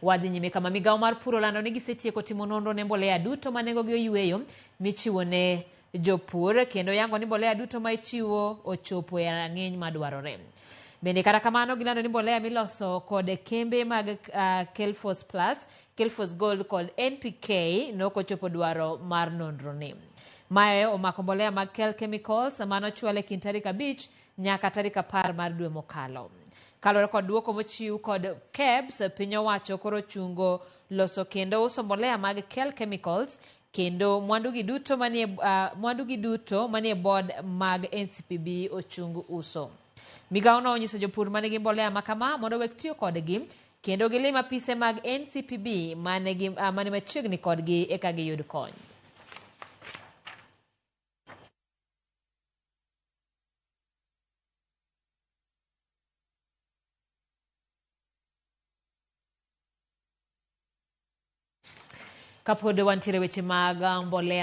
Wadhi nyime kama migawo mar pur olando ni gisetieko timo nonro ne mbolea duto ma nengogi oyueyo michiwo ne jopur kendo yango ni mbolea duto ma ichiwo ochopo e rang'iny madwarore. Bende kata kamano gilando ni mbolea miloso kod kembe mag Kelfos Plus, Kelfos Gold kod NPK nokochopo dwaro mar nonro ni. Mae omako mbolea mag Kel Chemicals manochwal e kind tarik 5 nyaka tarik 10 mar dwe mokalo. Kaluwore kod duoko mochiw kod KEBS, piny owacho koro chungo loso kendo uso mbolea mag Kel Chemicals kendo mwandu gi duto manie board mag NCPB ochung uso. Migawo no onyiso jopur manigi mbolea makama mondo owek tiyo kodgi kendo gilim apise mag NCPB mane machiegni kodgi eka giyud kony. Kapod wantiere weche mag mbolea.